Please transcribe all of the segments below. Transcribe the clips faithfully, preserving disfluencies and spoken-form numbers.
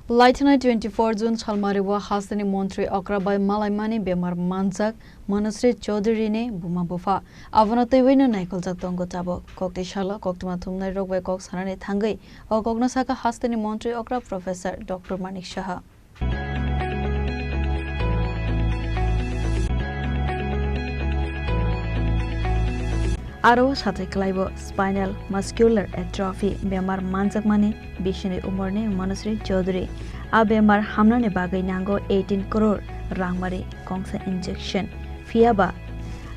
Laithani twenty-four June salmari o hasteni montri okra bai malaimani bemar manjak Manusri Chaudhary ni buma bupha. Abono twiwi no naikoljak tongo tabuk. Kokti salo koktwma thumnai rok bai kok sanani thangwi o kokno saka hasteni montri okra Professor Doctor Manik Saha. Aro sathai kwlaibo spinal muscular atrophy bemar manjakmani bisini umorni Manusri Chaudhary. A bemar hamnani bagwi nango eighteen crore rangmari kongsa injection. Phiyaba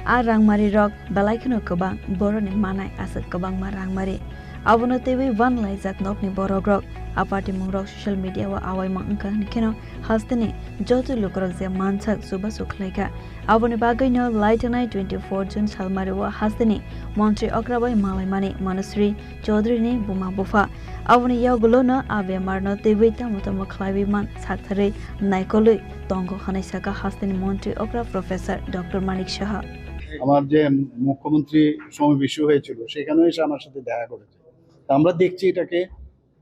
a rangmari rok belai kheno kwbang, boroni manai aswk kwbangma rangmari. Abono twiwi ban laijak nokni borok rok. A patimung rok social media o awaima wngkha hwnwi kheno hasteni joto lukurok je mansak chubachu khlaikha. Aboni bagwino laithani twenty-four June salmari o hasteni montri okra bai malaimani Manusri Chaudhary ni buma bupha. Aboni yagulo no a bemar no twiwi tamo tamo khlaiwi man saktharwi naikolwi tongo hwnwi saka hasteni montri okra Professor Doctor Manik Saha. আমার যে মুখ্যমন্ত্রী সমাবেশ হয়েছিল, সেখানেও এসে আমার সাথে দেখা করেছে। তা আমরা দেখছি এটাকে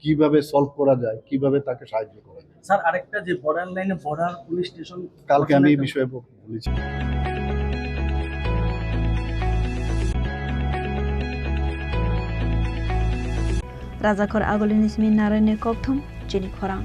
কিভাবে সলভ করা যায়, কিভাবে তাকে সাহায্য করা যায়। স্যার, আরেকটা যে বর্ডার লাইনে বর্ডার পুলিশ স্টেশন কালকে আমি এই ঘোষণা বিষয়ে ব-, বলেছি। Rajakhor Agulini simi Naraini kokthum chini khorang.